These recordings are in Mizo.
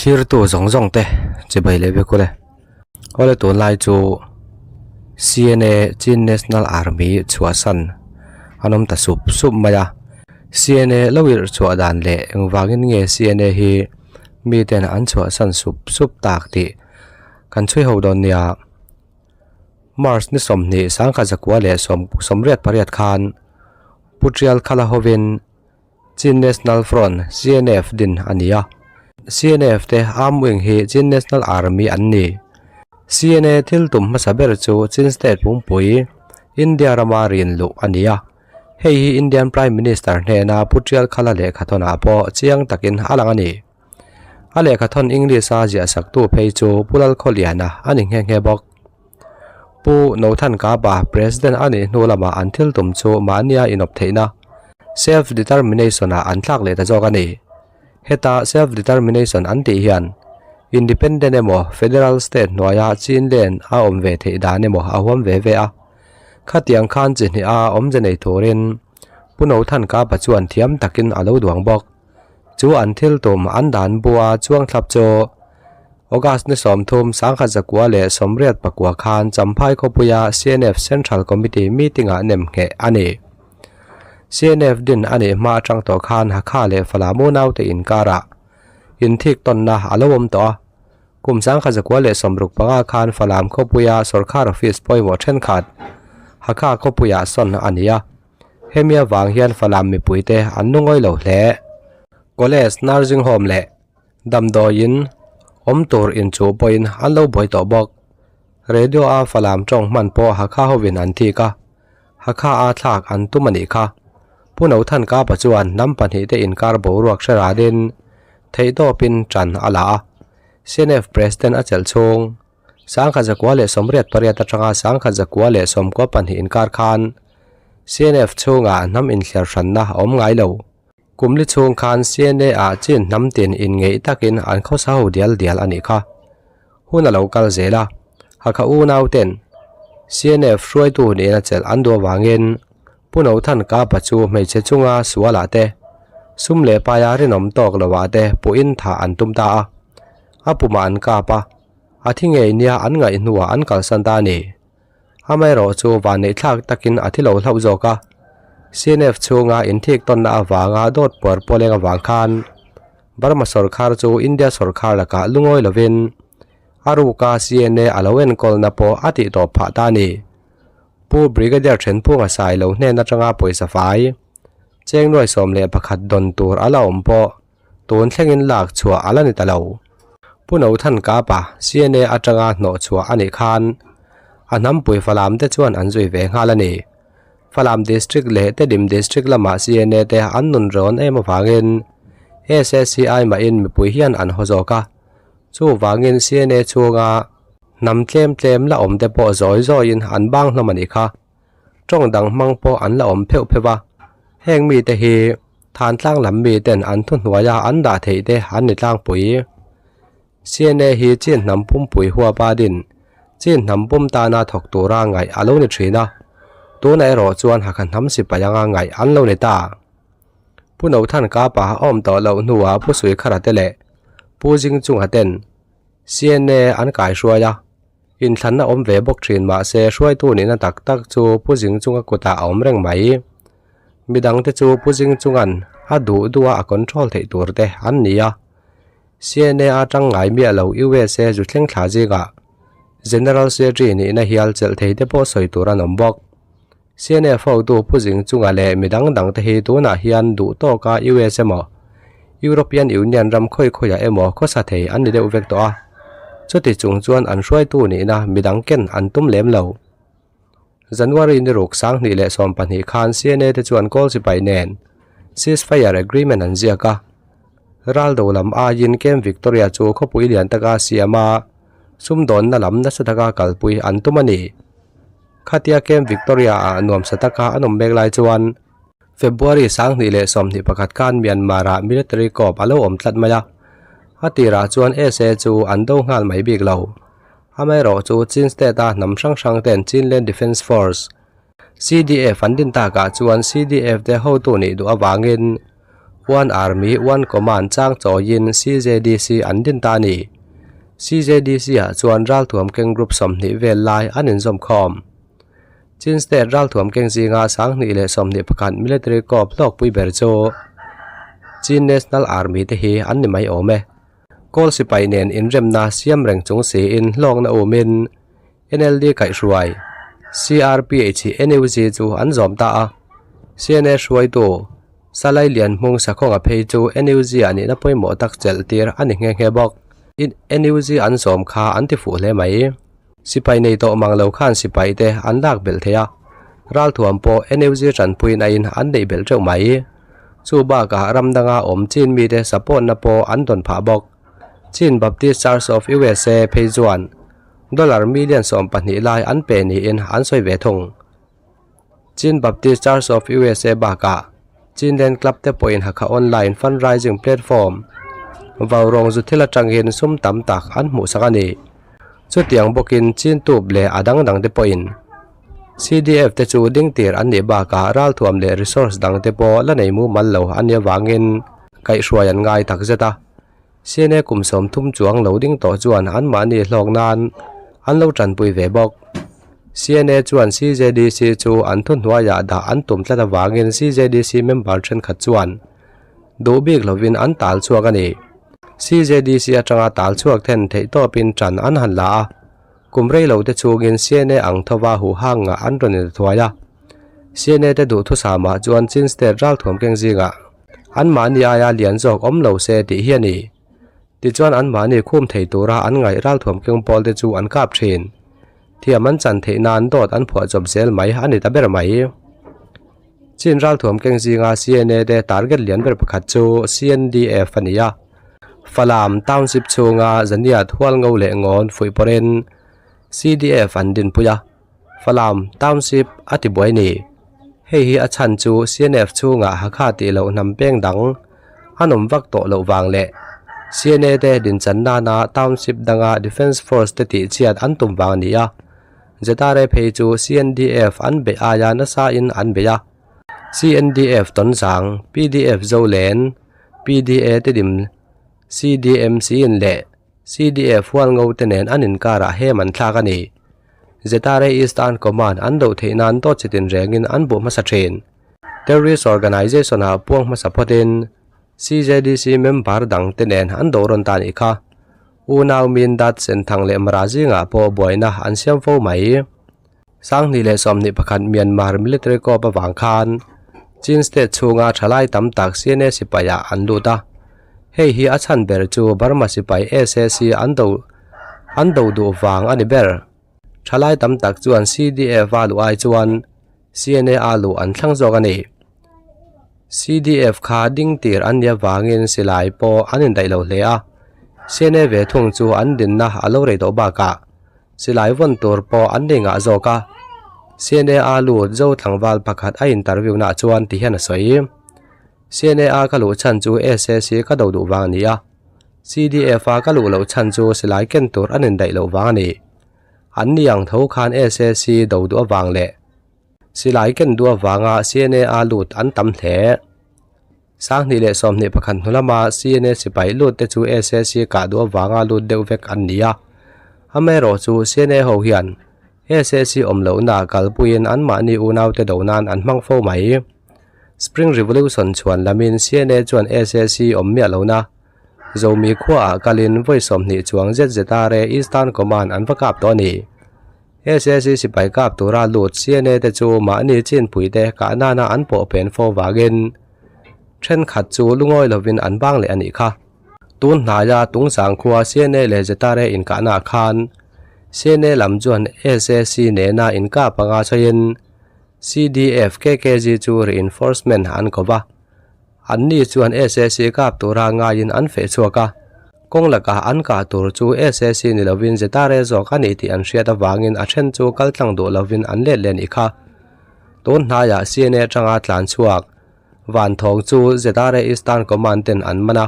Thlirtu zawng zawng te chibai leh vek ule. Awle tunlai chu CNA Chin National Army chhuahsan an awm ta sup sup mai a. CNA lo irh chhuah dan leh engvangin nge CNA hi miten an chhuahsan sup sup tak tih kan chhui ho dawn nia. March ni sawmhnih sangkhat zakua leh sawm sawmriat pariat khan Pu Tial Khala hovin Chin National Front, CNF, din a ni a. CNF te arm wing hi Chin National Army an ni. CNA thil tum hmasa ber chu Chin State pumpui, India rama rin luh a ni a. Hei hi Indian Prime Minister hnena Pu Tial Khala lehkhathawnah pawh chiang takin a lang a ni. A lehkhathawn English-a ziahsaktu phei chu Pu Lalkhawliana a ni nghe nghe bawk. Pu Nothan Kaba President a nih hnu lamah an thil tum chu mahnia inawp theihna, self-determination-ah an thlak leh ta zawk a ni. Heta self-determination an tih hian independent emaw federal state hnuaia Chinlen a awm ve theih dan emaw a huam ve ve a. Khatiang khan chi hnih a awmze nei turin Pu Nothan Kaba chuan thiam takin a lo duang bawk. Chu an thil tum an dan bua chuang thlap chu August ni 30 1989 khan Champhai khawpuia CNF Central Committee meeting-ah nem ngheh a ni. CNF din a nih hma atang tawh khan Hakha leh Falam unaute inkarah inthik tawnna a lo awm tawh a. Kum 1965 khan Falam khawpuia sorkar office pawimawh thenkhat Hakha khawpuiah sawn a ni a. Hemi avang hian Falam mipuite an lungawi lo hle. College, Nursing Home leh damdawiin awm tur inchuh pawhin an lo buai tawh bawk. Radio a Falam tawng hman pawh Hakha hovin an thik a, Hakha a thlak an tum a nih kha. Pu Nothan Kapa chuan hnam pahnihte inkar boruak hre ranin theihtawpin tan a la a, CNF President a chelh chhung. 1988 atanga 1992 inkar khan CNF chhungah hnam inthliar hranna a awm ngai lo. Kum li chhung khan CNA ah chin hnam tin inngeih takin an khawsa ho dial dial a nih kha. Hun a lo kal zel a, Hakha unau ten CNF hruaitu nena chelh an duh avangin Pu Nothan Kapa chu hmeichhe chunga sualah te, sum leh paia rinawm tawk lovah te puhin thah an tum ta a. A pumah an kap a. A thi ngei nia an ngaih hnuah an kalsan ta a ni. Amaherawh chu vanneih thlak takin a thi lo hlauh zawk a. CNF chhunga inthik tawnna avanga dawt puar pawleng avang khan Burma sawrkhar chu India sawrkhar lakah lungawi lovin a ruka CNA a lo enkawlna pawh a tih tawp phah ta a ni. Pu Brigadier Thenphunga sai lo hnen atanga pawisa fai cheng nuai 11 dawn tur a la awm pawh Tun thlengin lak chhuah a la ni ta lo. Pu Nothan Kapa, CNA atanga hnawh chhuah a nih khan a hnampui Falam te chuan an zui ve nghal a ni. Falam District leh Tedim District lamah CNA te an nun rawn em avangin SSCI mahin mipui hian an haw zawk a. Chuvangin CNA chhunga hnam tlem tlem la awm te pawh zawi zawiin an bang hlawm a nih kha. Tawng dang hmang pawh an la awm pheuh pheuh a, heng mite hi Thantlang lam miten an thuhnuaia an dah theih te an ni tlangpui. CNA hi Chin hnam pumpui huapa din, Chin hnam pum tana thawk tura ngaih a lo ni thin a, tunah erawh chuan Hakha hnam sipai anga ngaih an lo ni ta. Pu Nothan Kapa a awm tawh loh hnuah Pu Suikhara te leh Pu Jingchunga ten CNA an kaihruai a. Inthlanna awm ve bawk thin mahse hruaitu nihna tak tak chu Pu Zing chunga kutah a awm reng mai. Midangte chu Pu Zing chunga'n a duh duha a control theih tur te an ni a. CNA a tang ngai miah lo USA zu thleng thla zingah General Secretary nihna hial chelh thei te pawh sawi tur an awm bawk. CNA hotu Pu Zing chunga leh midang dangte hi tunah hian duh tawka US emaw European Union ram khawi khawiah emaw khawsa thei an ni deuh vek tawh a. Chuti chung chuan an hruaitu nihna midang ken an tum lem lo. January ni ruk 2012 khan CNA te chuan kawl sipai nen ceasefire agreement an ziak a. Raldo lam aiin Camp Victoria chu khawpui lian taka siam a, sumdawnna lam nasa taka kalpui an tum a ni. Khatia Camp Victoria ah nuamsa taka an awm mek lai chuan February 2021 khan Myanmar ah military coup a lo awm tlat mai a. A tirah chuan SA chu an do nghal mai bik lo. Amaherawh chu Chin State a hnam hrang hrang ten Chinland Defence Force, CDF, an din takah chuan CDF te hotu nih duh avangin. One Army, One Command chang chawiin CJDC an din ta a ni. CJDC-ah chuan ralthuam keng group 20 vel lai an inzawm khawm. Chin State ralthuam keng zinga 2021 military corps hlawkpui ber chu Chin National Army te hi an ni mai awm e. Kawl sipai nen inremna siam reng chung siin hlawkna umin NLD kaihhruai CRPH NUG chu an zawm ta a. CNA hruaitu Salai Lianhmung Sakhawnga phei chu NUG ah nihna pawimawh tak chelh tir a ni nghe nghe bawk. NUG an zawm kha an ti fuh hle mai. Sipai nei tawh mang lo khan sipai te an lak belh thei a, ralthuam pawh NUG tanpuiin a in an neih belh teuh mai. Chu bakah ram danga awm Chin mite support na pawh an dawn phah bawk. Chin Baptist Church of USA phei chuan dollar million 12 lai an pe niin an sawi ve thung. Chin Baptist Church of USA bakah Chinland Club te pawhin Hakha Online Fundraising Platform vaurawng zu thil atangin sum tam tak an hmuhsak a ni. Chutiang bawkin Chin Tube leh a dang dang te pawhin CDF te chu ding tir an nih bakah ralthuam leh resource dang te pawh la nei mumal lo a nih avangin kaihhruai an ngai takzet a. CNA kum 30 chuang lo ding tawh chuan anmahni hlawk nan an lo tanpui ve bawk. CNA chuan CJDC chu an thuhnuaiah dah an tum tlat avangin CJDC member thenkhat chuan duh bik lovin an tal chhuak a ni. CJDC atanga tal chhuak then theih tawpin tan an han la a, kum rei lo te chungin CNA ang thova huhang ngah an rawn inthuai a. CNA te duhthusamah chuan Chin State ralthuam keng zingah anmahni aia lian zawk awm lo se tih hi a ni. Tichuan anmahni khum thei tura an ngaih ralthuam keng pawl te chu an kap thin. Thiam an chan theih nan dawt an phuah chawp zel mai a ni ta ber mai. Chin ralthuam keng zinga CNA te target lian ber pakhat chu CNDF a ni a. Falam Township chhunga Zaniat hual ngo leh ngawn fuih pawrin CDF an dinpui a. Falam Township a ti buai ni. Hei hi a chhan chu CNF chhungah Hakha tih loh hnam peng dang an awm vak tawh loh vang leh CNA te dinchan nana Township danga Defence Force te tih chhiat an tum vang a ni a. ZRA phei chu CNDF an beih aia nasa in an beih a. CNDF Tonzang, PDF Zolen, PDA Tedim, CDMC in leh CDF Hualngo te nen an inkarah hem an thlak a ni. ZRA Eastern Command an do theih nan dawt chi tin rengin an buh hmasa thin. Terrorist Organization ah puang hmasa phawtin CJDC member dang te nen an do rawn ta nih kha. Unau min dat Senthang leh Mara zingah pawh buaina an siam fo mai. 2021 Myanmar Military Coup avang khan Chin State chhunga thalai tam tak CNA sipai ah an lut a. Hei hi a chhan ber chu Burma sipai SAC an do an do duh vang a ni ber. Thalai tam tak chuan CDF a luh ai chuan CNA a luh an thlang zawk a ni. CDF kha ding tir an nih avangin silai pawh an indaih lo hle a. CNA ve thung chu an dinna a lo rei tawh bakah silai vawn tur pawh an nei ngah zawk a. CNA a lut zo tlangval pakhat a interview naah chuan ti hian a sawi. CNA a ka luh chhan chu SAC ka do duh vang a ni a. CDF a ka luh loh chhan chu silai ken tur an indaih loh vang a ni. An ni ang tho khan SAC do duh avang leh silai ken duh avanga CNA a lut an tam hle. 2021 hnu lama CNA sipai lut te chu SAC kah duh avanga lut deuh vek an ni a. Amaherawh chu CNA ho hian SAC awm lohna kalpuiin anmahni unaute do nan an hmang fo mai. Spring Revolution chhuan lamin CNA chuan SAC awm miah lohna Zomi khuaah kalin vawi 20 chuang ZZRA Eastern Command an va kap tawh a ni. SAC sipai kap tura lut CNA te chu mahni chinpui te kah nana an pawh pen fo vangin thenkhat chu lungawi lovin an bang leh a nih kha. Tun hnaia Tungzang khua CNA leh ZRA inkahnaah khan CNA lam chuan SAC nena inkap anga sawiin CDF KKG chu reinforcement an ko va. An ni chuan SAC kap tura ngaiin an feh chhuak a. Kawng lakah an kah tur chu SAC ni lovin ZRA zawk a ni tih an hriat avangin a then chu kal tlang duh lovin an let leh nih kha. Tun hnaiah CNA atanga tlan chhuak Vanthawng chu ZRA Eastern Command ten an man a.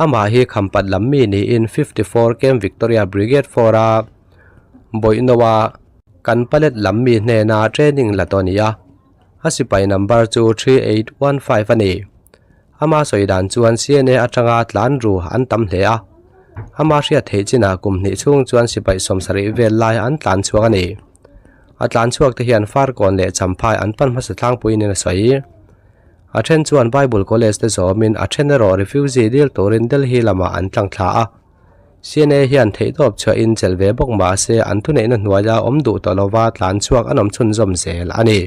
Amah hi Khampat lam mi niin 54 Camp Victoria Brigade 4 a Bawihnoa kan palet lam mi hnena training la tawh a ni a. A sipai number chu 3815 a ni. Ama sawi dan chuan CNA atanga tlan ru an tam hle a. Ama hriat theih chinah kum hnih chhung chuan sipai 70 vel lai an tlan chhuak a ni. A tlan chhuak te hian Farkawn leh Champhai an pan hmasa tlangpuiin a sawi. A then chuan Bible College te zawmin a then erawh refugee dil turin Delhi lamah an tlang thla a. CNA hian theihtawp chhuahin chelh ve bawk mahse an thuneihna hnuaia awm duh tawh lova tlan chhuak an awm chhunzawm zel a ni.